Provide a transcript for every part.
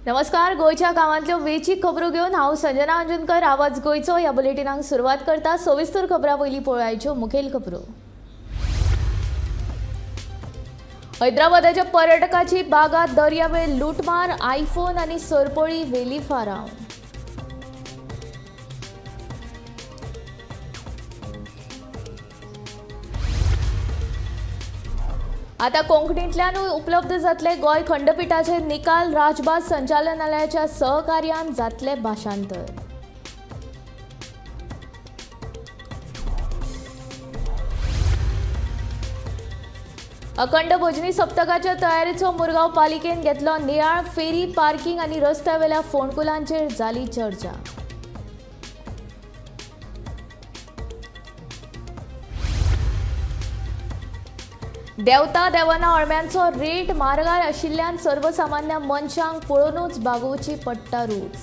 नमस्कार, गोंयच्या गांवांतल्यो वेचीक खबरो घेवन हांव संजना अंजनकर आवाज गोंयचो ह्या बुलेटिनाक सुरवात करता। सविस्तर खबरां पयलीं पळोवपाच्यो मुखेल खबरो। हैदराबादाच्या पर्यटकाची बागा दर्यावेळ लुटमार, आयफोन आनी सरपळी वेली फाराव। आता कोंकणींतल्यानूय उपलब्ध जातले गोंय खंडपीठाचे निकाल, राजभास संचालनालयाच्या सहकार्यान जातले भाषांतर। अखंड भजनी सप्तकाच्या तयारीचो मुरगांव पालिकेन घेतलो नियाळ, फेरी पार्किंग आनी रस्त्यावेल्या फोंडकुलांचेर जाली चर्चा। देवता देवना अळम्यांचो रेट मार्गार आशिल्ल्यान सर्वसामान्य मनशांक पळोवनूच बागोवची पडटा रूच।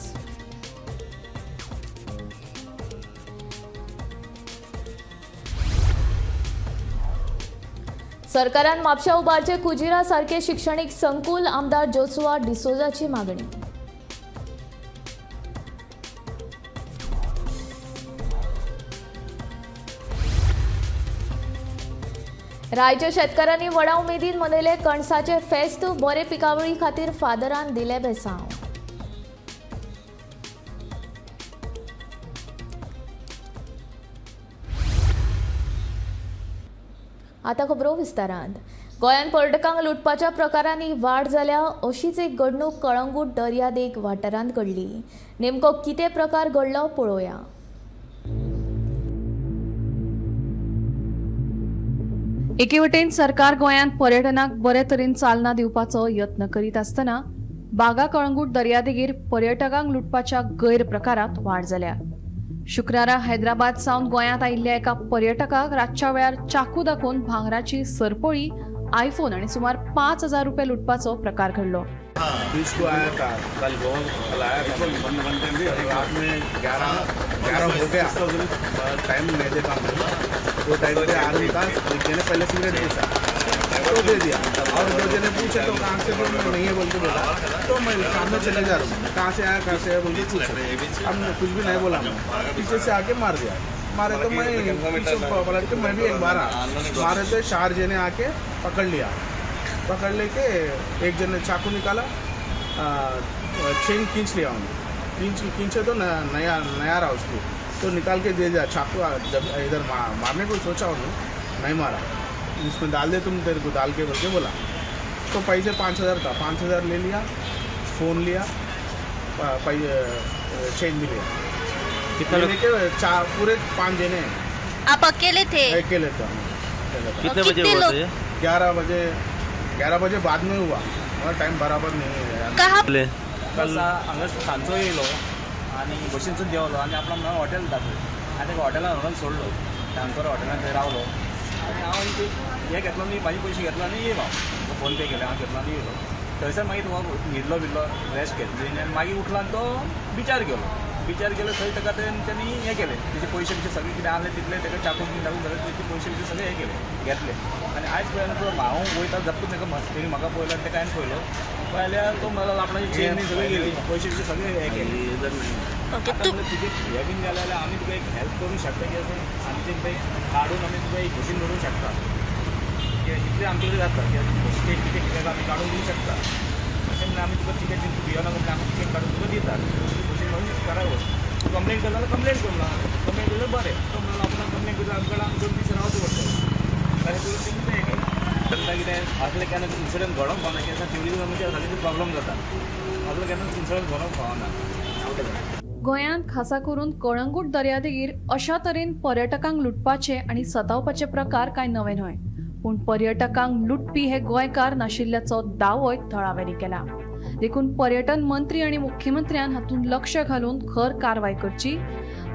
सरकारान म्हापशा उबारचे कुजिरा सारखे शिक्षणीक संकुल, आमदार जोसुआ डिसोजाची मागणी। रायच्या शेतकारांनी व्हडा उमेदीन मनयले कणसाचे फेस्त, बरे पिकावळी खातीर फादरान दिले बेसांव। आता खबरो विस्तारांत। गोंयांत पर्यटकांक लुटपाच्या प्रकारांनी वाड जाल्या, अशीच एक घडणूक कळंगूट दर्यादेग वाठारांत घडली। नेमको कितें प्रकार घडलो पळोवया। एके वटेन सरकार गोंयांत पर्यटनाक बरे तरेन चालना दिवपाचो यत्न करीत आसतना बागा कळंगूट दर्यादेगेर पर्यटकांक लुटपाच्या गैरप्रकारांत वाड जाल्या। शुक्रारा हैदराबाद सावन गोंयांत आयिल्ल्या एका पर्यटकाक रातच्या वेळार चाकू दाखोवन भांगराची सरपळी, आयफोन आनी सुमार 5,000 रुपये लुटपाचो प्रकार घडलो। को आया था कल, कल आया था रात में 11 हो गया, टाइम नहीं देखा वो टाइम पे आदमी था। एक जने पहले सिगरेट पूछा तो दे दिया, और दो जने पूछे तो कहाँ से बोल नहीं है बोल के बोला, तो मैं सामने चले जा रहा हूँ, कहाँ से आया कहाँ से आया बोल के पूछा, अब कुछ भी नहीं बोला, मैं पीछे से आके मार दिया। मारे तो मैं पीछे पलट के मैं भी एक बार मारे तो 4 जने आके पकड़ लिया। पकड़ लेके एक जन ने चाकू निकाला, चेन खींच लिया उन्होंने, खींचे तो नया नया रहा उसको, तो निकाल के दे दिया चाकू। जब इधर मारने को सोचा उन्होंने, नहीं मारा, इसमें डाल दे तुम, तेरे को डाल के बोल के बोला। तो पैसे 5,000 था, 5,000 ले लिया, फ़ोन लिया, चेन भी लिया। कितना लेके 4 पूरे 5 जने। आप अकेले थे? अकेले थे। कितने बजे हुआ? 11 बजे, 11 बजे बाद में हुआ, और टाइम बराबर नहीं है। कहाँ कल हांगा सांजचो येयलो आनी बशीनसून देंवलो आनी आपलो म्हणून हॉटेल दाखयलें आनी ताका हॉटेलान व्हरून सोडलो। हांगसर हॉटेलान थंय रावलो आनी हांव हें घेतलो न्ही, म्हाजे पयशे घेतलो आनी येयलो, फोन पे केले हांव घेतलो आनी येयलो। थंयसर मागीर तो न्हिदलो बिल्लो, रेस्ट घेतली आनी मागीर उठलो आनी तो बिचार गेलो। बिचार गेलो थंय ताका तेंच्यांनी हें केलें, तेजे पयशे बिशे सगळे कितें आहले तितले ताका चाकू बीन दाखोवन सगळे तेजे पयशे बिशे सगळे हें केले, घेतले। आनी आयज पळयला हांव वयता जप्तून ताका तेणी म्हाका पळयलो आनी ताका हांवें पळयलो, पळयल्यार तो मला आपणाची चेन बी सगळी गेली, पयशे बिशे सगळे हें केले। आतां तुजे हें बीन जालें जाल्यार आमी तुका एक हेल्प करूंक शकता की अशें आमी तें काडून आमी तुका एक बशीन दवरूंक शकता, इतलें आमचे कडेन जाता की बशीचें टिकेट कितें आमी काडून दिवंक शकता। अशें म्हणल्यार आमी तुका टिकेट बीन तूं भियोनाका म्हणल्यार आमी टिकेट काडून तुका दितात, बशीन म्हणून घरा वच। तूं कंप्लेन करता जाल्यार कंप्लेन करूं ना, कंप्लेन केल्यार बरें, तो म्हणून आपणाक कंप्लेन करता आमचे कडेन आमी 2 दीस रावचें पडटलें, अशें करून तेणी तें हें केलें। तांकां कितें असलें केन्ना इन्सिडंट घडोवंक फावना, की आतां ट्युरिजमाचेर सगळें प्रॉब्लम जाता, असलो केन्ना इन्सिडंट घडोवंक फावना। गोंयांत खासा करून कळंगूट दर्यादेगेर अशा तरेन पर्यटकांक लुटपाचे आनी सतावपाचे प्रकार कांय नवे न्हय, पूण पर्यटकांक लुटपी हे गोंयकार नाशिल्ल्याचो दावोय थळाव्यांनी केला। देखून पर्यटन मंत्री आनी मुख्यमंत्र्यान हातूंत लक्ष घालून खर कारवाय करची,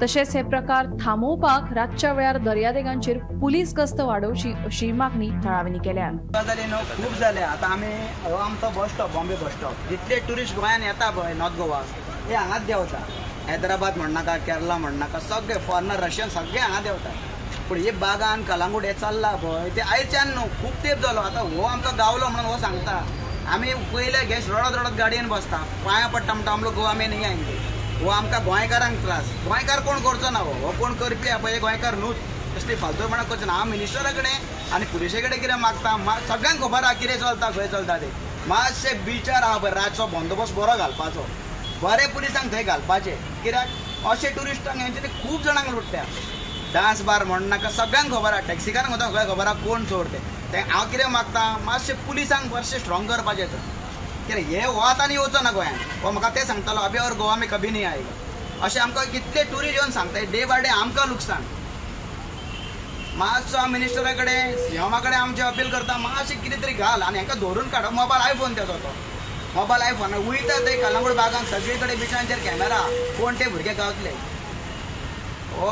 तशेंच हे प्रकार थांबोवपाक रातच्या वेळार दर्यादेगांचेर पुलीस गस्त वाडोवची अशी मागणी थळाव्यांनी केल्या। खूब जाले आतां आमी हो आमचो bus stop, Bombay bus stop, जितले ट्युरिस्ट गोंयान येता पळय नॉर्थ गोवा हे हांगाच देंवता। हैदराबाद म्हणनाका, केरला म्हणनाका, सगळे फॉरेनर रशियन सगळे हांगा देंवता। पूण हे बागान कलांगूट हे चल्ला पळय ते आयच्यान न्हू, खूब तेंप जालो। आतां हो आमकां गावलो म्हणून हो सांगता, आमी पयले गॅस रडत रडत गाडयेन बसता, पांयां पडटा म्हणटा हम लोग गोवा में नहीं आएंगे। हो आमकां गोंयकारांक त्रास, गोंयकार कोण करचो ना, हो कोण करपी आहा पळय गोंयकार न्हूच, तसली फालतूपणां करचो ना। हांव मिनिस्टरा कडेन आनी पुलिसे कडेन कितें मागता, सगळ्यांक खबर आहा कितें चलता खंय चलता तें। मातशें बिचार आहा पळय रातचो बंदोबस्त बरो घालपाचो, बरे पुलिसांक थंय घालपाचें, कित्याक अशे ट्युरिस्टांक हेंच्यांनी खूब जाणांक लुट्ट्या। डांस बार म्हण नाका, सगळ्यांक खबर आहा, टॅक्सीकारांक सुद्दां सगळ्यांक खबर आहा कोण चोर तें। तें हांव कितें मागता, मातशें पुलिसांक मातशें स्ट्रॉंग करपाचें थंय, कित्याक हे हो आतां आनी येवचो ना गोंयांत। हो म्हाका तें सांगतालो अभी और गोवा में कभी नहीं आएगा, अशें आमकां कितले ट्युरिस्ट येवन सांगता, डे बाय डे आमकां लुकसाण। मातसो हांव मिनिस्टरा कडेन सीएमा कडेन आमचें अपील करता, मातशें कितें तरी घाल आनी हांकां धरून काड। मोबायल आयफोन तेजो तो मोबायल आयफोन वयता थंय कलंगूट बागान सगळे कडेन बिचांचेर कॅमेरा, कोण ते भुरगे गावतले। हो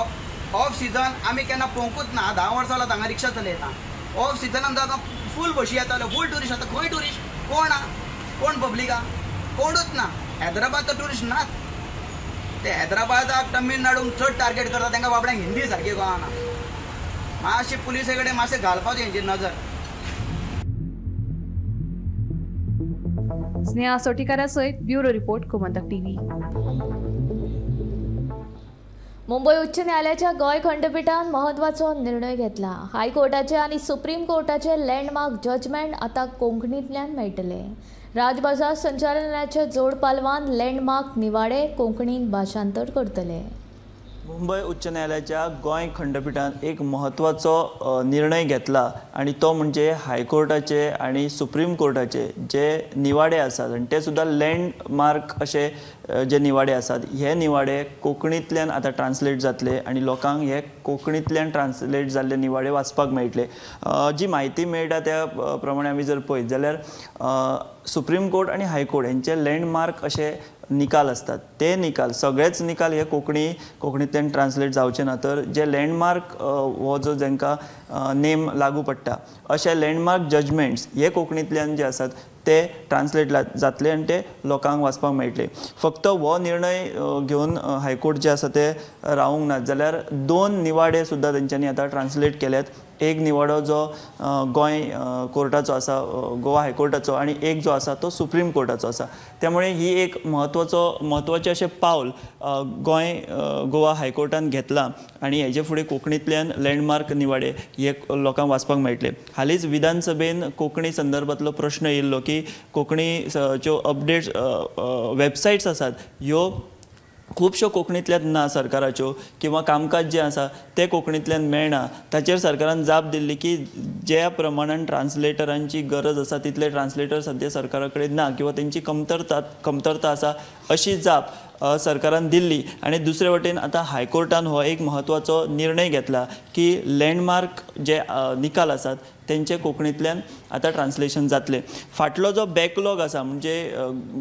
ऑफ सिजन आमी केन्ना पळोवंकूच ना, 10 वर्सां जालां हांगा रिक्षा चलयता। ऑफ सिजन आमकां आतां फूल बशी येताल्यो, फूल ट्युरिस्ट। आतां खंय ट्युरिस्ट, कोण आहा, कोण पब्लीक आहा, कोणूच ना। हैदराबाद तर ट्युरिस्ट नात, ते हैदराबादाक तमिळनाडूक चड टार्गेट करता, तांकां बाबड्यांक हिंदी सारकी कळना। मातशें पुलिसे कडेन मातशें घालपाचें हेंचेर नजर। स्नेहा सोटीकारा सयत bureau report, Gomantak TV. Mumbai उच्च न्यायालयाच्या गोंय खंडपीठान महत्वाचो निर्णय घेतला। हायकोर्टाचे आनी सुप्रीम कोर्टाचे लँडमार्क जजमेंट आतां कोंकणींतल्यान मेळटले। राजभाशा संचालनालयाच्या जोड पालवान लँडमार्क निवाडे कोंकणींत भाषांतर करतले। मुंबय उच्च न्यायालयाच्या गोंय खंडपीठान एक म्हत्वाचो निर्णय घेतला आनी तो म्हणजे हायकोर्टाचे आनी सुप्रीम कोर्टाचे जे निवाडे आसात आनी ते सुद्दां लँडमार्क अशे जे निवाडे आसात, हे निवाडे कोंकणींतल्यान आतां ट्रान्सलेट जातले आनी लोकांक हे कोंकणींतल्यान ट्रान्सलेट जाल्ले निवाडे वाचपाक मेळटले। जी म्हायती मेळटा त्या प्रमाणे आमी जर पळयत जाल्यार सुप्रीम कोर्ट आनी हायकोर्ट हेंचे लँडमार्क अशे निकाल असतात, ते निकाल सगळेच निकाल हे कोंकणींतल्यान ट्रान्सलेट जावचे ना, तर जे लँडमार्क हो जो जांकां नेम लागू पडटा अशे लँडमार्क जजमेंट्स हे कोंकणींतल्यान जे आसात ते ट्रान्सलेट जातले आनी ते लोकांक वाचपाक मेळटले। फक्त हो निर्णय घेवन हायकोर्ट जे आसा ते रावूंक ना, जाल्यार 2 निवाडे सुद्दां तेंच्यांनी आतां ट्रान्सलेट केल्यात। एक निवाडो जो गोंय कोर्टाचो आसा, गोवा हायकोर्टाचो, आनी एक जो आसा तो सुप्रीम कोर्टाचो आसा। त्यामुळे ही एक म्हत्वाचें अशें पावल गोंय गोवा हायकोर्टान घेतलां आनी हेजे फुडें कोंकणींतल्यान लँडमार्क निवाडे हे लोकांक वाचपाक मेळटले। हालींच विधानसभेन कोंकणी संदर्भांतलो प्रश्न येयल्लो की कोंकणीच्यो अपडेट्स वेबसायट्स आसात ह्यो खुबश्यो कोंकणींतल्यान ना सरकाराच्यो, किंवा कामकाज जें आसा तें कोंकणींतल्यान मेळना। ताचेर सरकारान जाप दिल्ली की ज्या प्रमाणान ट्रान्सलेटरांची गरज आसा तितले ट्रान्सलेटर सद्या सरकारा कडेन ना किंवा तेंची कमतरता आसा अशी जाप सरकारान दिल्ली। आनी दुसरे वटेन आतां हायकोर्टान हो एक म्हत्वाचो निर्णय घेतला की लँडमार्क जे निकाल आसात तेंचे कोंकणींतल्यान आतां ट्रान्सलेशन जातलें। फाटलो जो बॅकलॉग आसा म्हणजे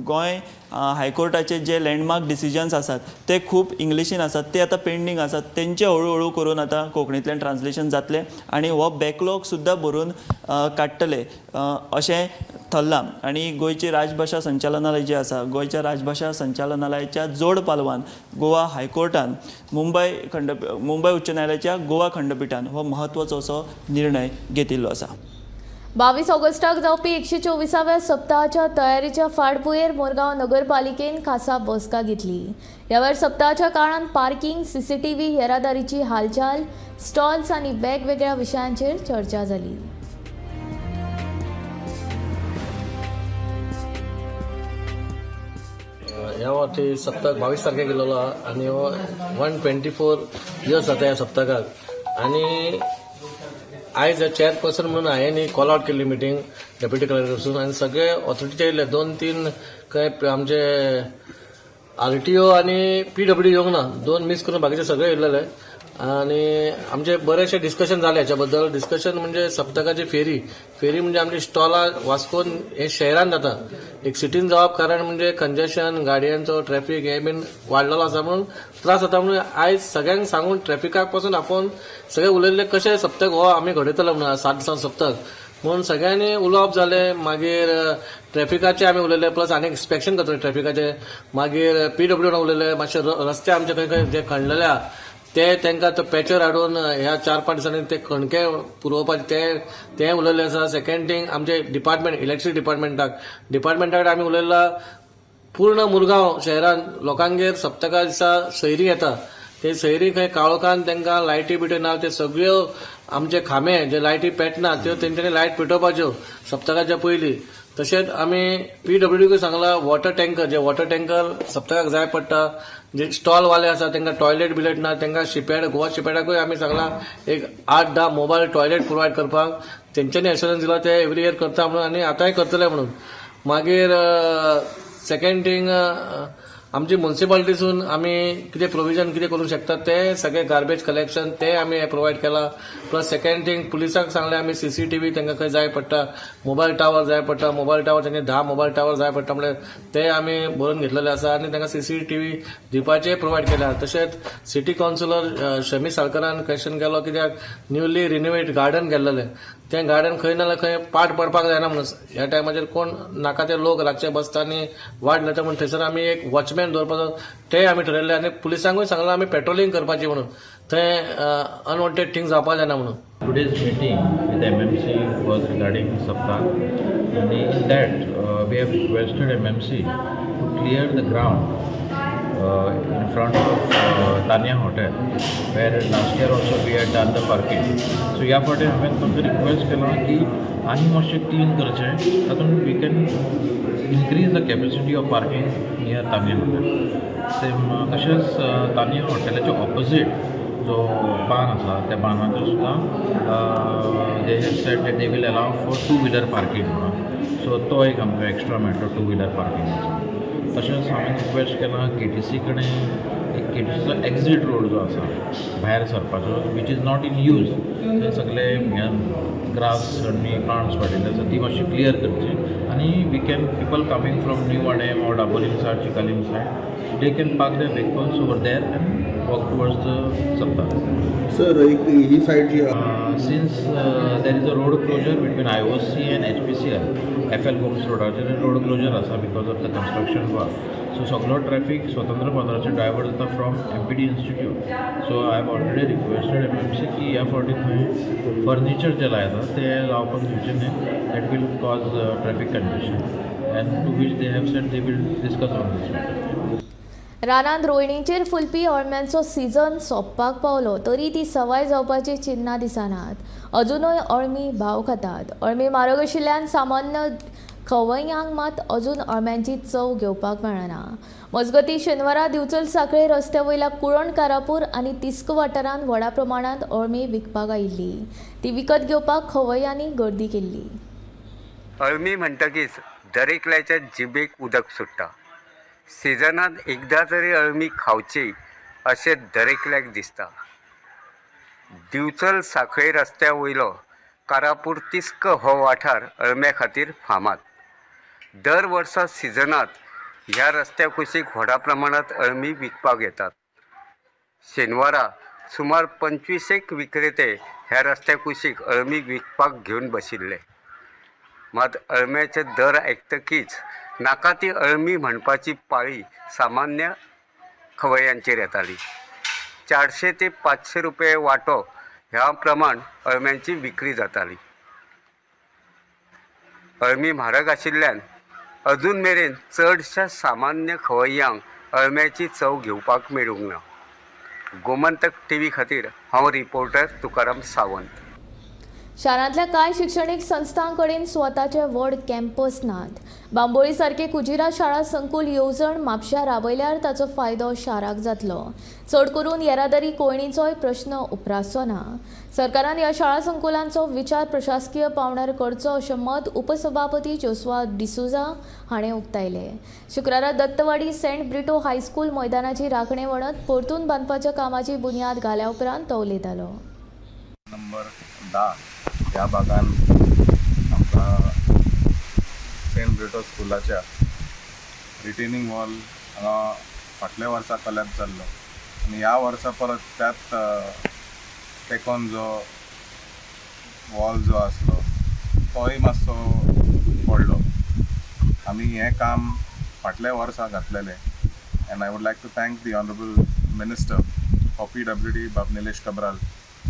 गोंय हायकोर्टाचे जे लँडमार्क डिसिजन्स आसात ते खूब इंग्लिशीन आसात, ते आतां पेंडींग आसात, तेंचे हळू हळू करून आतां कोंकणींतल्यान ट्रान्सलेशन जातलें आनी हो बॅकलॉग सुद्दां भरून काडटले अशें थरलां। आनी गोंयची राजभाशा संचालनालय जें आसा, गोंयच्या राजभाशा संचालनालयाच्या जोड पालवान गोवा हायकोर्टान मुंबय उच्च न्यायालयाच्या गोवा खंडपीठान हो म्हत्वाचो असो निर्णय घेतिल्लो आसा। 22 ऑगस्टाक जावपी 124व्या सप्ताहाच्या तयारीच्या फाटभुंयेर मोरगांव नगरपालिकेन खासा बसका घेतली। ह्या वेळार सप्ताहाच्या काळांत पार्किंग, सीसीटीव्ही, येरादारीची हालचाल, स्टॉल्स आनी वेगवेगळ्या विशयांचेर चर्चा जाली। ह्या फावटी सप्तक 22 तारखेक गेल्लो आहा आनी हो 124 इयर्स जाता ह्या सप्तकाक। आनी आयज चेअरपर्सन म्हणून हांवें कॉल आवट केल्ली मिटींग डेप्युटी कलेक्टर वचून आनी सगळे ऑथॉरिटीचे येयले, 2-3 काय आमचे आरटीओ आनी पीडब्ल्यू येवंक ना, 2 मीस करून बाकीचे सगळे येयलेले। आनी आमचे बरेचशे डिस्कशन जाले ह्याच्या बद्दल। डिस्कशन म्हणजे सप्तकाची फेरी, फेरी म्हणजे आमची स्टॉलां वास्कोन हे शहरान जाता, एक सिटीन जावप कारण म्हणजे कंजेशन, गाडयांचो ट्रॅफिक हे बीन वाडलेलो आसा म्हणून त्रास जाता। म्हणून आयज सगळ्यांक सांगून ट्रॅफिकाक पासून आपोवन सगळे उलयल्ले कशें सप्तक हो आमी घडयतले म्हणून 7 दिसां सप्तक म्हणून सगळ्यांनी उलोवप जालें। मागीर ट्रॅफिकाचे आमी उलयले, प्लस आनी इन्स्पेक्शन करतले ट्रॅफिकाचे, मागीर पीडब्ल्यू उलयले, मातशे रस्ते आमचे खंय खंय जे खणलेले आहा ते तांकां तो पॅचर हाडून ह्या 4-5 दिसांनी ते खणके पुरोवपाचे ते उलयल्ले आसा. सेकंड थिंग आमचे डिपार्टमेंट इलेक्ट्रिसिटी डिपार्टमेंटाक आमी उलयला पूर्ण मुरगांव शहरान लोकांगेर सप्तका दिसा सैरी येता ते सैरी खंय काळोखान तांकां लायटी बिट्यो ना ते सगळ्यो आमचे खांबे जे लायटी पेटना त्यो तेंच्यांनी लायट पेटोवपाच्यो सप्तकाच्या पयलीं. तशेंच आमी पीडब्ल्यूडीकूय सांगला वॉटर टँकर जे वॉटर टँकर सप्तकाक जाय पडटा जे स्टॉलवाले आसा तांकां टॉयलेट बिलेट ना तांकां शिपयार्ड गोवा शिपयार्डाकूय आमी सांगला एक 8-10 मोबायल टॉयलेट प्रोवायड करपाक तेंच्यांनी एश्योरन्स दिला ते एवरी इयर करता म्हणून आनी आतांय करतले म्हणून. मागीर सेकंड थिंग आमची म्युनिसिपालिटीसून आमी कितें प्रोविजन कितें करूंक शकता ते सगळे गार्बेज कलेक्शन ते आमी प्रोवायड केला. प्लस सेकंड थिंग पुलिसांक सांगलें आमी सीसीटीव्ही तांकां खंय जाय पडटा मोबायल टावर जाय पडटा मोबायल टावर तांचे 10 मोबायल टावर जाय पडटा म्हणल्यार ते आमी बरोवन घेतलेले आसा आनी तांकां सीसीटीव्ही दिवपाचें प्रोवायड केला. तशेंच सिटी कावन्सिलर शमी साळकरान क्वेश्चन केलो कित्याक न्यूली रिनोवेट गार्डन केल्लेलें तें गार्डन खंय ना जाल्यार खंय पाट पडपाक जायना म्हणून ह्या टायमाचेर कोण नाका ते लोक रातचे बसता आनी वाट लायता म्हणून थंयसर आमी एक वॉचमॅन दवरपाचो ते आमी ठरयल्ले आनी पुलिसांकूय सांगलां आमी पेट्रोलिंग करपाची म्हणून थंय अनवॉन्टेड थिंग जावपाक जायना म्हणून. Today's meeting with MMC was regarding Saptah and in that we have requested MMC to clear the ground in front of Tanya Hotel where last year also we had done the parking. So ह्या फावटी हांवें तुमकां request केलां की आनी मातशें clean करचें तातूंत we can increase the capacity of parking near Tanya Hotel. Same तशेंच तानिया हॉटेलाच्या ऑपोजीट जो बान आसा त्या बानाचेर सुद्दां they have said that they will allow for 2-wheeler parking म्हणून. सो तो एक आमकां एक्स्ट्रा मेळटलो 2-wheeler पार्किंगाचो. तशेंच हांवें रिक्वेस्ट केलां केटीसी कडेन एक केटीसीचो एक्झीट रोड जो आसा भायर सरपाचो which is not in use थंय सगळे ग्रास आनी प्लांट्स वाडिल्ले आसा ती मातशी क्लियर करची आनी we can people coming from New Vaddem or Dabolim side Chicalim side they can park their vehicles over there and walk towards the Saptah. Sir एक ही side ji since there is a road closure between IOC and HPCL FL Gomes रोडाचेर road closure आसा because of the construction work. So सगळो traffic स्वतंत्र पात्राचेर divert जाता from MPD institute. So I have already requested MMC की ह्या फावटी थंय furniture जे लायता ते लावपाक दिवचें न्हय that will cause traffic congestion and to which they have said they will discuss on this matter. रानांत रोयणीचेर फुलपी अळम्यांचो सीजन सोंपपाक पावलो तरी ती सवाय जावपाची चिन्नां दिसनात. अजुनूय अळमी भाव खातात. अळमी म्हारग आशिल्ल्यान सामान्य खवय्यांक मात अजून अळम्यांची चव घेवपाक मेळना. मजगतीं शेनवारा दिवचल सांखळे रस्त्या वयल्या कुळण कारापूर आनी तिस्क वाठारांत व्हडा प्रमाणांत अळमी विकपाक आयिल्ली. ती विकत घेवपाक खवय्यांनी गर्दी केल्ली. अळमी म्हणटकीच दरेकल्याच्या जिबेक उदक सुट्टा. सिजनात एकदां तरी अळमी खावची अशें दरेकल्याक दिसता. दिवचल सांखळे रस्त्या वयलो कारापूर तिस्क हो वाठार अळम्या खातीर फामाद. दर वर्सा सिजनात ह्या रस्त्या कुशीक व्हडा प्रमाणांत अळमी विकपाक येतात. शेनवारा सुमार 25 विक्रेते ह्या रस्त्या कुशीक अळमी विकपाक घेवन बशिल्ले. मात अळम्याचे दर आयकतकीच नाका ती अळमी म्हणपाची पाळी सामान्य खवय्यांचेर येताली. 400 ते 500 रुपये वांटो ह्या प्रमाण अळम्यांची विक्री जाताली. अळमी म्हारग आशिल्ल्यान अजून मेरेन चडश्या सामान्य खवय्यांक अळम्याची चव घेवपाक मेळूंक ना. गोमंतक टीव्ही खातीर हांव रिपोर्टर तुकाराम सावंत. शारांतल्या कांय शिक्षणीक संस्थां कडेन स्वताचे व्हड कॅम्पस नात. बांबोळी सारके कुजिरा शाळा संकुल येवजण म्हापश्यां राबयल्यार ताचो फायदो शाराक जातलो. चड करून येरादारी कोंयडीचोय प्रश्न उप्रासचो ना. सरकारान ह्या शाळा संकुलांचो विचार प्रशासकीय पावंड्यार करचो अशें मत उपसभापती जोसवा डिसोझा हाणें उक्तायलें. शुक्रारा दत्तवाडी सेंट ब्रिटो हायस्कूल मैदानाची राखणे वणत परतून बांदपाच्या कामाची बुन्याद घाल्या उपरांत तो उलयतालो. नंबर 10 ह्या भागान आमकां सेंट ब्रिटो स्कुलाच्या रिटेनिंग वॉल हांगा फाटल्या वर्सा कॉलॅप्स जाल्लो आनी ह्या वर्सा परत त्याच तेकोन जो वॉल जो आसलो तोय मातसो पडलो. आमी हें काम फाटल्या वर्सा घातलेलें and I would like to thank the honourable minister of PWD Bab Nilesh Cabral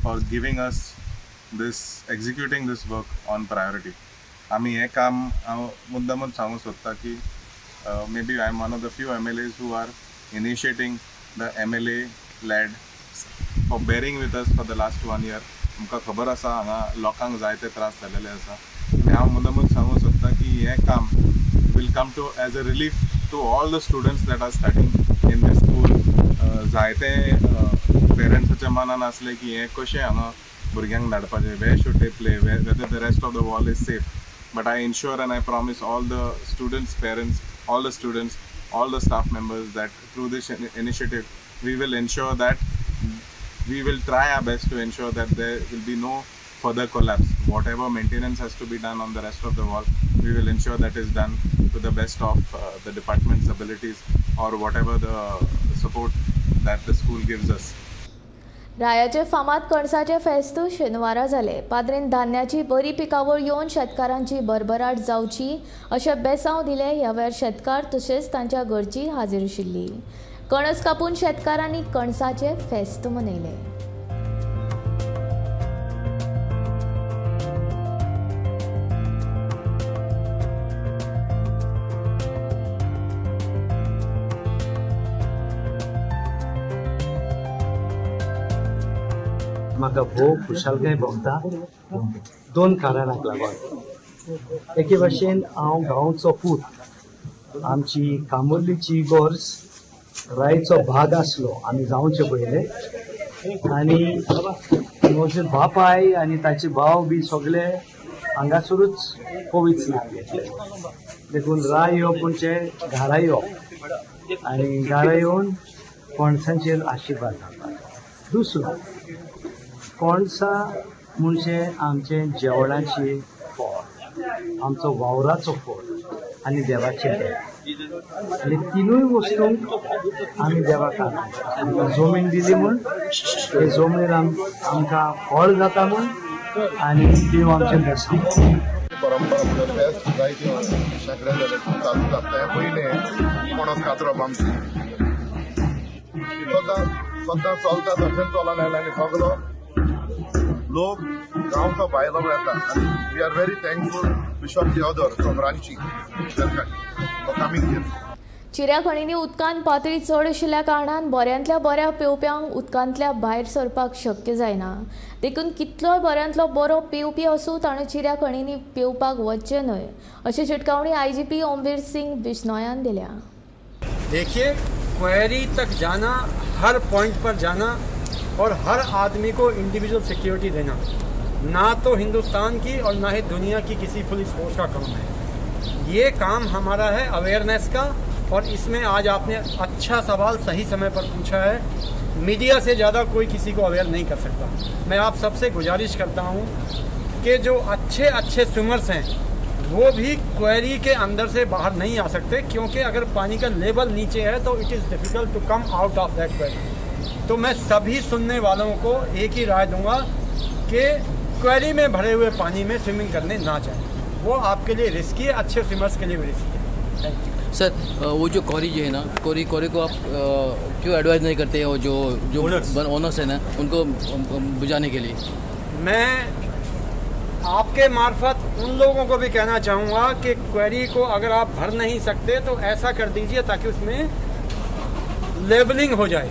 for giving us this, executing this work on priority. आमी हें काम हांव मुद्दामूच सांगूंक सोदता की maybe I am one of the few MLAs who are initiating the MLA led for bearing with us for the last 1 year. आमकां खबर आसा हांगा लोकांक जायते त्रास जाल्लेले आसा आनी हांव मुद्दामूच सांगूंक सोदता की हें काम will come to as a relief to all the students that are studying in this school. जायते पेरंट्साच्या मनान आसलें की हें कशें हांगा भुरग्यांक धाडपाचें, where should they play, whether the rest of the wall is safe. But I ensure and I promise all the students, parents, all the students, all the staff members that through this initiative we will ensure that we will try our best to ensure that there will be no further collapse. Whatever maintenance has to be done on the rest of the wall, we will ensure that is done to the best of the department's abilities or whatever the support that the school gives us. रायाचे फामाद कणसाचे फेस्त शेनवारा जाले. पाद्रीन धान्याची बरी पिकावळ येवन शेतकारांची भरभराट जावची अशें बेसांव दिले. ह्या वेळार शेतकार तशेंच तांच्या घरची हाजीर आशिल्ली. कणस कापून शेतकारांनी कणसाचे फेस्त मनयले. म्हाका भोव खुशालकाय भोगता दोन कारणांक लागून. एके भाशेन हांव गांवचो पूत, आमची कामुर्लीची इगोर्ज रायचो भाग आसलो आमी जावचे पयले, आनी म्हजे बापाय आनी ताचे भाव बी सगळे हांगासरूच पवित्र नांव घेतले. देखून राय येवप म्हणजे घरा येवप आनी घरा येवन पणसांचेर आशिर्वाद घालपाचो. दुसरो, पणसां म्हणजे आमचें जेवणाचें फळ, आमचो वावराचो फळ आनी देवाचें देव, आनी तिनूय वस्तूंक आमी देवाक आमकां जमीन दिली म्हूण, हे जमनीर आमकां फळ जाता म्हूण, आनी देव आमचें बेसांव. परंपरा म्हणजे फेस्त जायते शेंकडे जाले चालूच आसता. हें पयलें पणस कातरप आमची सदां सदां चलता, तशेंच चलून आयला आनी सगलो लोक गांवचो भायलो येता. आनी we are very thankful Bishop Theodore from Ranchi for coming here. चिऱ्या खणींनी उदकांत पातळी चड आशिल्ल्या कारणान बऱ्यांतल्या बऱ्या पेंवप्यांक उदकांतल्या भायर सरपाक शक्य जायना. देखून कितलोय बऱ्यांतलो बरो पेंवपी आसूं ताणें चिऱ्या खणींनी पेंवपाक वचचें न्हय अशी शिटकावणी IGP Omveer Singh बिश्नोयान दिल्या. देखिए, क्वेरी तक जाना, हर पॉइंट पर जाना और हर आदमी को इंडिविजुअल सिक्योरिटी देना ना तो हिंदुस्तान की और ना ही दुनिया की किसी पुलिस फोर्स का काम है। ये काम हमारा है अवेयरनेस का, और इसमें आज आपने अच्छा सवाल सही समय पर पूछा है। मीडिया से ज़्यादा कोई किसी को अवेयर नहीं कर सकता। मैं आप सबसे गुजारिश करता हूँ कि जो अच्छे अच्छे स्विमर्स हैं वो भी क्वेरी के अंदर से बाहर नहीं आ सकते, क्योंकि अगर पानी का लेवल नीचे है तो it is difficult to come out of that quarry. तो मैं सभी सुनने वालों को एक ही राय दूंगा कि क्वेरी में भरे हुए पानी में स्विमिंग करने ना जाएं, वो आपके लिए रिस्की है, अच्छे स्विमर्स के लिए भी रिस्की है। Thank you sir. वो जो कोरी जो है ना, कोरी कोरी को आप क्यों एडवाइज नहीं करते हो जो जो ओनर्स है ना उनको बुझाने के लिए? मैं आपके मार्फत उन लोगों को भी कहना चाहूँगा कि क्वेरी को अगर आप भर नहीं सकते तो ऐसा कर दीजिए ताकि उसमें लेबलिंग हो जाए।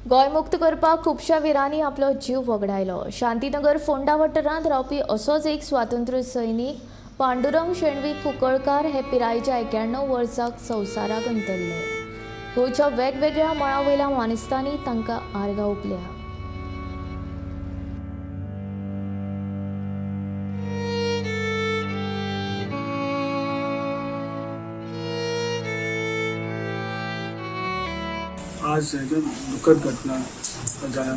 गोंय मुक्त करपाक खुबश्या विरांनी आपलो जीव वगडायलो. शांतीनगर फोंडा वाठारांत रावपी असोच एक स्वातंत्र्य सैनीक पांडुरंग शेणवी कुंकळकार हे पिरायेच्या 91 वर्साक संवसाराक अंतरले. गोंयच्या वेगवेगळ्या मळा वयल्या मानेस्तांनी तांकां आर्गां ओंपल्या. आज एकदम दुःखद घटना जाल्या.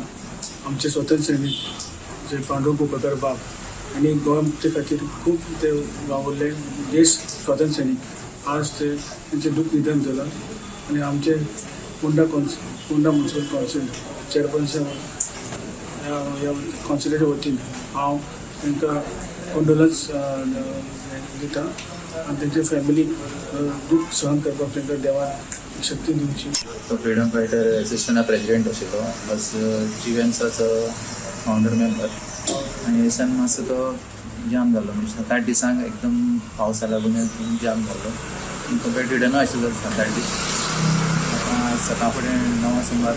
आमचे स्वतंत्र सैनिक जे पांडुरंग कुंकळकार बाब आनी गोंय मुक्ती खातीर खूब ते वावुरले, देश स्वतंत्र सैनिक, आज ते तेंचें दुःख निधन जालां. आनी आमचे Ponda Ponda municipal council chairperson ह्या कावन्सिलाच्या वतीन हांव तांकां कंडोलन्स दिता आनी तेंच्या फॅमिलीक दूख सहन करपाक तांकां देवान शक्ती दिवची. तो फ्रीडम फायटर एसोसिएशना प्रेजिडेंट आशिल्लो, प्लस जीएनसाचो फावंडर मेंबर. आनी दिसान मातसो तो जाम जाल्लो, म्हणजे 7-8 दिसांक एकदम पावसा लागून जाम जाल्लो. तो बेड रिडनूय आशिल्लो 7-8 दीस. आतां सकाळ फुडें 9 सुमार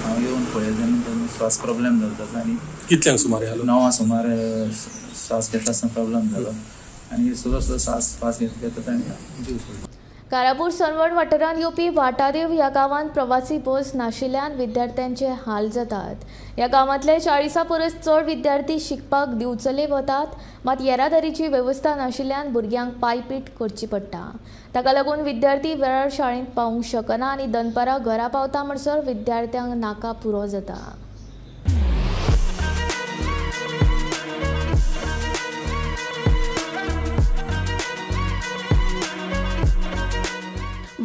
हांव येवन पळयलें तेन्ना श्वास प्रॉब्लेम जालो ताचो. आनी कितल्यांक सुमार आयलो? 9 सुमार श्वास घेता आसतना प्रॉब्लेम जालो आनी सुद्दां सुद्दां श्वास घेता ताणें जीव सोडलो. कारापूर सनवड वाठारांत येवपी वाटादेव ह्या गांवांत प्रवासी बस नाशिल्ल्यान विद्यार्थ्यांचे हाल जातात. ह्या गांवांतले 40 परस चड विद्यार्थी शिकपाक दिवचले वतात, मात येरादारीची वेवस्था नाशिल्ल्यान भुरग्यांक पायपीट करची पडटा. ताका लागून विद्यार्थी वेळार शाळेंत पावूंक शकना आनी दनपारां घरा पावता म्हणसर विद्यार्थ्यांक नाका पुरो जाता.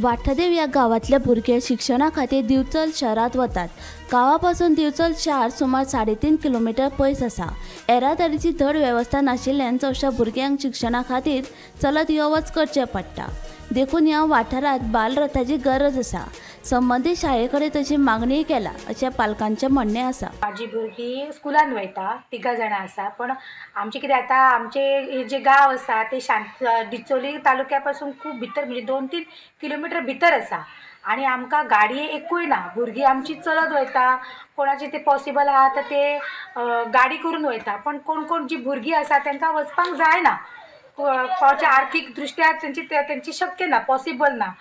वाठादेव ह्या गांवांतले भुरगे शिक्षणा खातीर दिवचल शहरांत वतात. गांवापासून दिवचल शार सुमार 3.5 किलोमिटर पयस आसा. येरादारीची धड वेवस्था नाशिल्ल्यान चडशा भुरग्यांक शिक्षणा खातीर चलत यो वच करचें पडटा. देखून ह्या वाठारांत बालरथाची गरज आसा. संबंदीत शाळे कडेन तशी मागणीय केला अशें पालकांचें म्हणणें आसा. म्हाजी भुरगीं स्कुलान वयता, 3 जाणां आसा. पण आमचें कितें आतां आमचे जे गांव आसा ते शांत डिचोली तालुक्या पासून खूब भितर, म्हणजे 2-3 किलोमिटर भितर आसा आनी आमकां गाडी एकूय ना. भुरगीं आमची चलत वयता, कोणाचे ते पॉसिबल आहा तर ते गाडी करून वयता, पण कोण कोण जी भुरगीं आसा तांकां वचपाक जायना. कोणाच्या आर्थीक दृश्ट्या तेंची शक्य ना, पॉसिबल ना.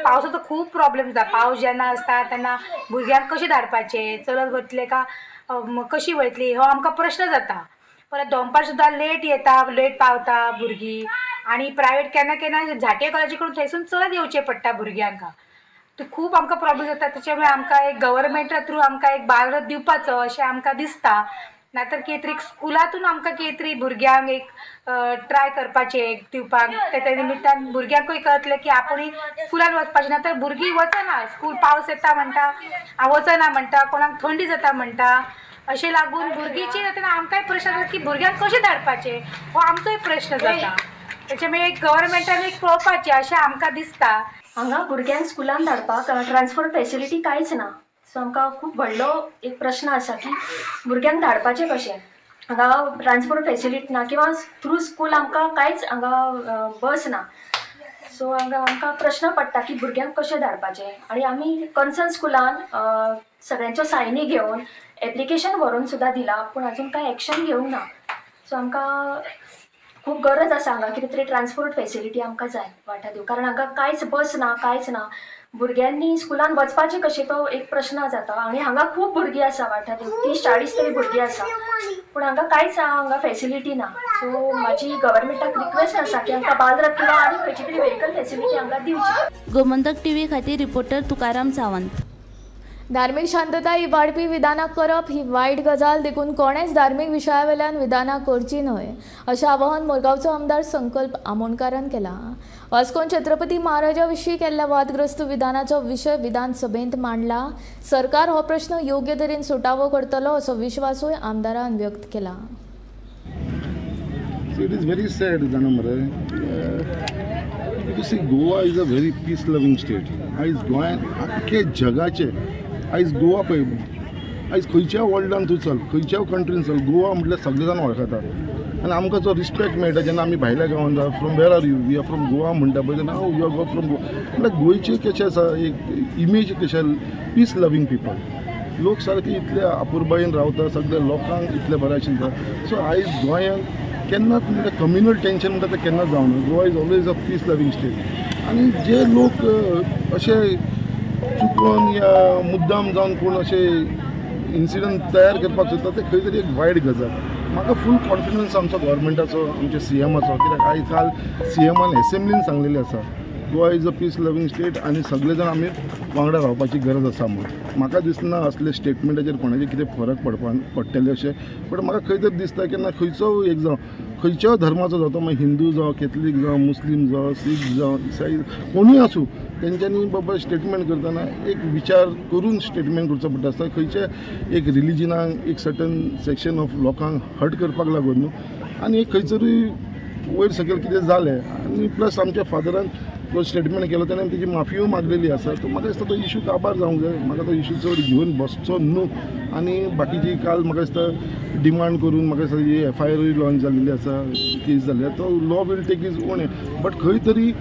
पावसाचो खूब प्रॉब्लेम जाता. पावस जेन्ना आसता तेन्ना भुरग्यांक कशें धाडपाचें, चलत वतले का कशी वयतली हो आमकां प्रश्न जाता. परत दनपार सुद्दां लेट येता, लेट पावता भुरगीं आनी प्रायवेट केन्ना केन्ना झांट्ये कॉलेजी कडून थंयसून चलत येवचें पडटा भुरग्यांक. ते खूब आमकां प्रॉब्लेम जाता. तेच्या मुळे आमकां एक गव्हर्मेंटा थ्रू आमकां एक बालरथ दिवपाचो अशें आमकां दिसता. नातर कितें तरी स्कुलांतून आमकां कितें तरी भुरग्यांक एक ट्राय करपाचें एक दिवपाक, तेच्या निमित्तान भुरग्यांकूय कळटलें की आपूण स्कुलान वचपाचें. ना तर भुरगीं वचना स्कूल, पावस येता म्हणटा वचना म्हणटा, कोणाक थंडी जाता म्हणटा, अशें लागून भुरगींची जाता. आमकांय प्रश्न जाता की भुरग्यांक कशें धाडपाचें हो आमचोय प्रश्न जाता. तेच्या मुळे एक गव्हर्मेंटान एक पळोवपाचें अशें आमकां दिसता. हांगा भुरग्यांक स्कुलान धाडपाक ट्रान्सपोर्ट फेसिलिटी कांयच ना. सो आमकां खूब व्हडलो एक प्रश्न आसा की भुरग्यांक धाडपाचें कशें. हांगा ट्रान्सपोर्ट फेसिलिटी ना किंवा थ्रू स्कूल आमकां कांयच हांगा बस ना. सो हांगा आमकां प्रश्न पडटा की भुरग्यांक कशें धाडपाचें. आनी आमी कन्सर्न स्कुलान सगळ्यांच्यो सायनी घेवन एप्लिकेशन व्हरून सुद्दां दिलां, पूण अजून कांय एक्शन घेवंक ना. सो आमकां खूब गरज आसा हांगा कितें तरी ट्रान्सपोर्ट फेसिलिटी आमकां जाय वाठादेव, कारण हांगा कांयच बस ना, कांयच ना. भुरग्यांनी स्कुलान वचपाचें कशें तो एक प्रश्न जाता. आनी हांगा खूब भुरगीं आसा वाठादेव, 30-40 तरी भुरगीं आसा, पूण हांगा कांयच हांगा फेसिलिटी ना. सो म्हाजी गव्हर्मेंटाक रिक्वेस्ट आसा की हांकां बालरथ किंवा आनी खंयची तरी व्हेकल फेसिलिटी हांकां दिवची. गोमंतक टीव्ही खातीर रिपोर्टर तुकाराम सावंत. धार्मीक शांतताय इबाडपी विधानां करप ही वायट गजाल, देखून कोणेच धार्मीक विशयावेल्यान विधानां करची न्हय अशें आवाहन मुरगांवचो आमदार संकल्प आमोणकारान केलां. वास्कोन छत्रपती महाराजा विशीं केल्ल्या वादग्रस्त विधानाचो विशय विधानसभेंत मांडला. सरकार हो प्रश्न योग्य तरेन सुटावो करतलो असो विश्वासूय आमदारान व्यक्त केला. It is very sad जाणा मरे. You see, Goa is a very peace loving state. आयज गोंयांत आख्खे जगाचे, आयज गोवा पळय, आयज खंयच्या वर्ल्डान तूं चल, खंयच्या कंट्रीन चल, गोवा म्हटल्यार सगळे जाण वळखता आनी आमकां जो रिस्पेक्ट मेळटा जेन्ना आमी भायल्या गांवांत जाता, from where are you, we are from Goa म्हणटा पळय तेन्ना you are go from Goa म्हटल्यार गोंयचें कशें आसा एक इमेज कशें, पीस लवींग पिपल, लोक सारके इतले अपुरबायेन रावता, सगळे लोकांक इतले बरें आशिल्ले. सो आयज गोंयांत केन्नाच म्हणल्यार कम्युनल टेंशन म्हणटा तें केन्नाच जावना. Goa is always a peace loving state. आनी जे लोक अशे चुकोन या मुद्दाम जावन कोण अशे इन्सिडंट तयार करपाक सोदता ते खंय तरी एक वायट गजाल. म्हाका फूल कॉन्फिडन्स आमचो गव्हर्मेंटाचो, आमच्या सीएमाचो, कित्याक आयज काल सीएमान एसेंब्लीन सांगलेलें आसा Goa is a peace loving state आनी सगळे जाण आमी वांगडा रावपाची गरज आसा म्हूण. म्हाका दिसना असले स्टेटमेंटाचेर कोणाचेर कितें फरक पडटले अशें, बट म्हाका खंय तरी दिसता केन्ना खंयचो एक जावं, खंयच्याय धर्माचो जावं, तो मागीर हिंदू जावं, कॅथलीक जावं, मुस्लीम जावं, सीख जावं, इसाई कोणूय आसूं, तेंच्यांनी बाबा स्टेटमेंट करतना एक विचार करून स्टेटमेंट करचो पडटा आसता. खंयच्या एक रिलिजनाक एक सर्टन सेक्शन ऑफ लोकांक हर्ट करपाक लागून न्हू, आनी एक खंयसरूय वयर सकयल कितें जालें. आनी प्लस आमच्या फादरान तो स्टेटमेंट केलो तेणें तेजी माफीय मागलेली आसा. सो म्हाका दिसता तो इशू काबार जावंक जाय, म्हाका तो इशू चड घेवन बसचो न्हू. आनी बाकीची काल म्हाका दिसता डिमांड करून म्हाका दिसता ही एफ I R launch जाल्लेली आसा, केस जाल्ली आसा, तो law will take his own. But खंय तरी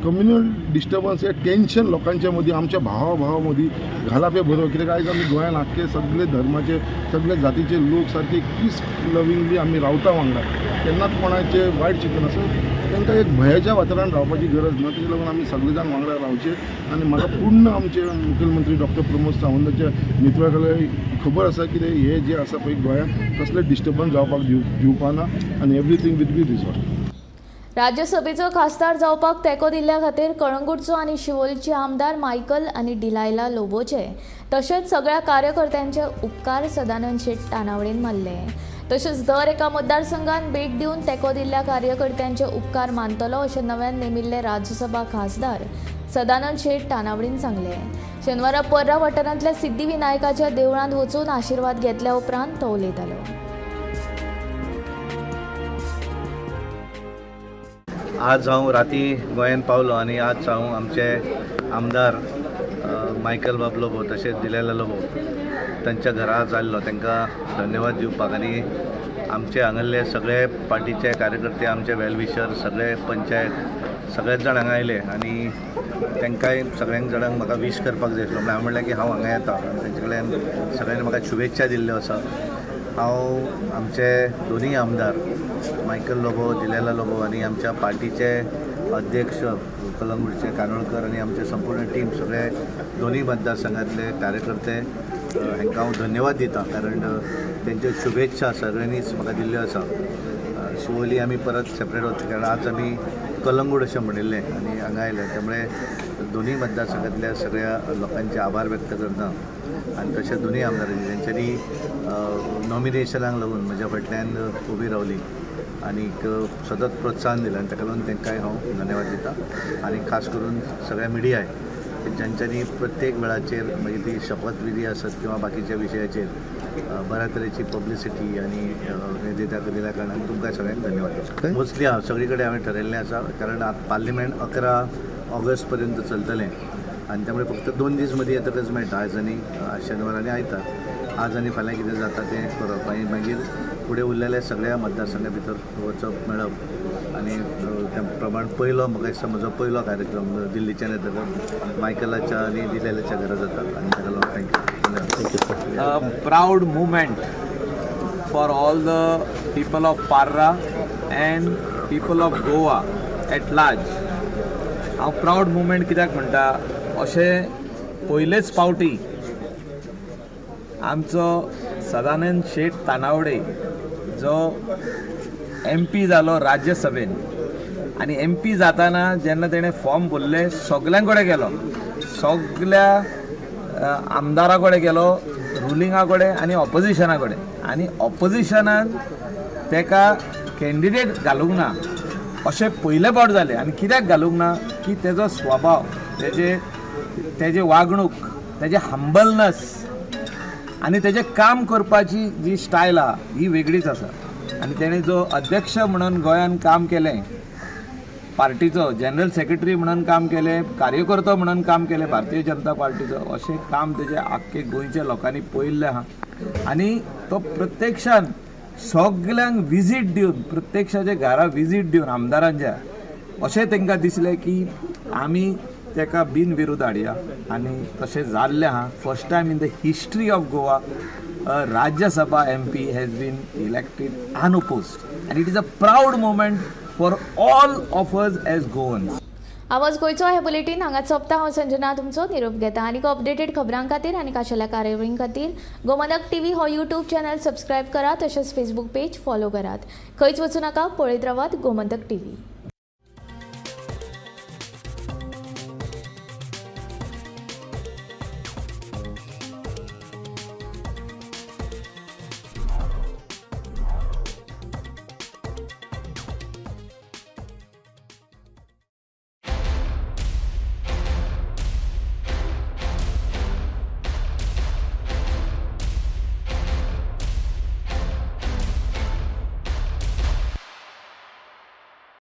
कम्युनल डिस्टर्बन्स हे टेंशन लोकांच्या मदीं, आमच्या भावा भावा मदीं घालप हें बरोबर. कित्याक आयज आमी गोंयान आख्खे सगळे धर्माचे सगळे जातीचे लोक सारके पीस लविंगली आमी रावता वांगडा, केन्नाच कोणाचे वायट चिंतना. सो तांकां एक भंयाच्या वातावरणान रावपाची गरज ना, तेका लागून आमी सगळे जाण वांगडा रावचे. आनी म्हाका पूर्ण आमचे मुखेलमंत्री डॉक्टर प्रमोद सावंताच्या नेतृत्वा खाला खबर आसा कितें हें जें आसा पळय गोंयांत कसलें डिस्टर्बन्स जावपाक दिवपा ना आनी एवरीथींग will be resolve. राज्यसभेचो खासदार जावपाक तेंको दिल्ल्या खातीर कळंगूटचो आनी शिवोलचे आमदार मायकल आनी डिलायला लोबोचे तशेंच सगळ्या कार्यकर्त्यांचे उपकार सदानंद शेट तानावडेन मारले. तशेंच दर एका मतदारसंघात भेट दिवन तेंको दिल्ल्या कार्यकर्त्यांचे उपकार मानतलो अशें नव्यान नेमिल्ले राज्यसभा खासदार सदानंद शेट तानावडेन सांगले. शेनवारा पर्रा वाठारांतल्या सिद्धिविनायकाच्या देवळांत वचून आशिर्वाद घेतल्या उपरांत तो उलयतालो. आज हांव राती गोंयांत पावलो आनी आज हांव आमचे आमदार मायकल बाब लोबो तशेंच दिलेला लोबो तांच्या घरा जाल्लो, तांकां धन्यवाद दिवपाक. आनी आमचे हांगासरले सगळे पार्टीचे कार्यकर्ते, आमचे वेलविशर, सगळे पंचायत सगळेच जाण हांगा आयले आनी तांकांय सगळ्यांक जाणांक म्हाका वीश करपाक जाय आसलो. म्हणल्यार हांवें म्हणलें की हांव हांगा येता आनी तांचे कडल्यान सगळ्यांनी म्हाका शुभेच्छा दिल्ल्यो आसा. हांव आमचे दोनूय आमदार मायकल लोबो, दिलेला लोबो आनी आमच्या पार्टीचे अध्यक्ष कलंगूटचे कानोळकर आनी आमचे संपूर्ण टीम सगळे दोनूय मतदारसंघातले कार्यकर्ते हांकां हांव धन्यवाद दिता, कारण तेंच्यो शुभेच्छा सगळ्यांनीच म्हाका दिल्ल्यो आसा. शिवोली आमी परत सेपरेट वचचे, कारण आज आमी कलंगूट अशें म्हणिल्लें आनी हांगा आयले, त्यामुळे दोनूय मतदारसंघातल्या सगळ्या लोकांचे आभार व्यक्त करता. आनी तशें दोनूय आमदारांचे तेंच्यांनी नॉमिनेशनाक लागून म्हज्या फाटल्यान उबी रावली आनीक सतत प्रोत्साहन दिलें आनी ताका लागून तांकांय हांव धन्यवाद दिता. आनी खास करून सगळ्या मिडियाय ज्यांच्यांनी प्रत्येक वेळाचेर मागीर ती शपथविधी आसत किंवा बाकीच्या विशयाचेर बऱ्या तरेची पब्लिसिटी आनी हें दिल्या कारणान तुमकां सगळ्यांक धन्यवाद. मोस्टली हांव सगळी कडेन हांवें ठरयल्लें आसा, कारण आतां पार्लिमेंट 11 ऑगस्ट पर्यंत चलतलें आनी त्यामुळे फक्त 2 दीस मदीं येतकच मेळटा, आयज आनी शेनवार आनी आयतार. आज आनी फाल्यां कितें जाता तें करप आनी मागीर फुडें उरलेल्या सगळ्या मतदारसंघा भितर वचप मेळप आनी त्या प्रमाण पयलो म्हाका दिसता म्हजो पयलो कार्यक्रम दिल्लीच्यान येतकच मायकलाच्या आनी दिलेल्याच्या घरा जाता आनी ताका लागून thank you. Proud moment for all the people of Parra and people of Goa at large. हांव प्रावड मुवमेंट कित्याक म्हणटा, अशें पयलेच पावटी आमचो सदानंद शेट तानावडे जो एम पी जालो राज्यसभेन आनी एम पी जाताना जेन्ना तेणें फॉर्म भरले सगळ्यां कडेन गेलो, सगळ्या आमदारा कडेन गेलो, रुलिंगा कडेन आनी ऑपोजिशना कडेन, आनी ऑपोजिशनान तेका कॅन्डिडेट घालूंक ना अशें पयले फावट जालें. आनी कित्याक घालूंक ना की तेजो स्वभाव, तेजे वागणूक, तेजें हंबलनस आनी तेजें काम करपाची जी स्टायल आहा ही वेगळीच आसा. आनी तेणें जो अध्यक्ष म्हणून गोंयान काम केलें, पार्टीचो जनरल सेक्रेटरी म्हणून काम केलें, कार्यकर्तो म्हणून काम केलें भारतीय जनता पार्टीचो, अशें काम तेजें आख्खे गोंयच्या लोकांनी पळयल्लें आहा. आनी तो प्रत्यक्षान सगल्यांक विजीट दिवन, प्रत्यक्षाच्या घरा विजीट दिवन आमदारांच्या, अशें तांकां दिसलें की आमी ताका बिनविरोध हाडया आनी तशें जाल्लें आहा. First time in the history of Goa Rajya Sabha MP has been elected unopposed and it is a proud moment for all of us as Goans. आवाज गोंयचो हे बुलेटीन हांगा सोंपता. हांव संजना तुमचो निरोप घेता. आनीक अपडेटेड खबरां खातीर आनी खाशेल्या कार्यावळीं खातीर गोमंतक टीव्ही हो यूट्यूब चॅनल सबस्क्रायब करात, तशेंच फेसबूक पेज फॉलो करात. खंयच वचूं नाका, पळयत रावात गोमंतक टीव्ही.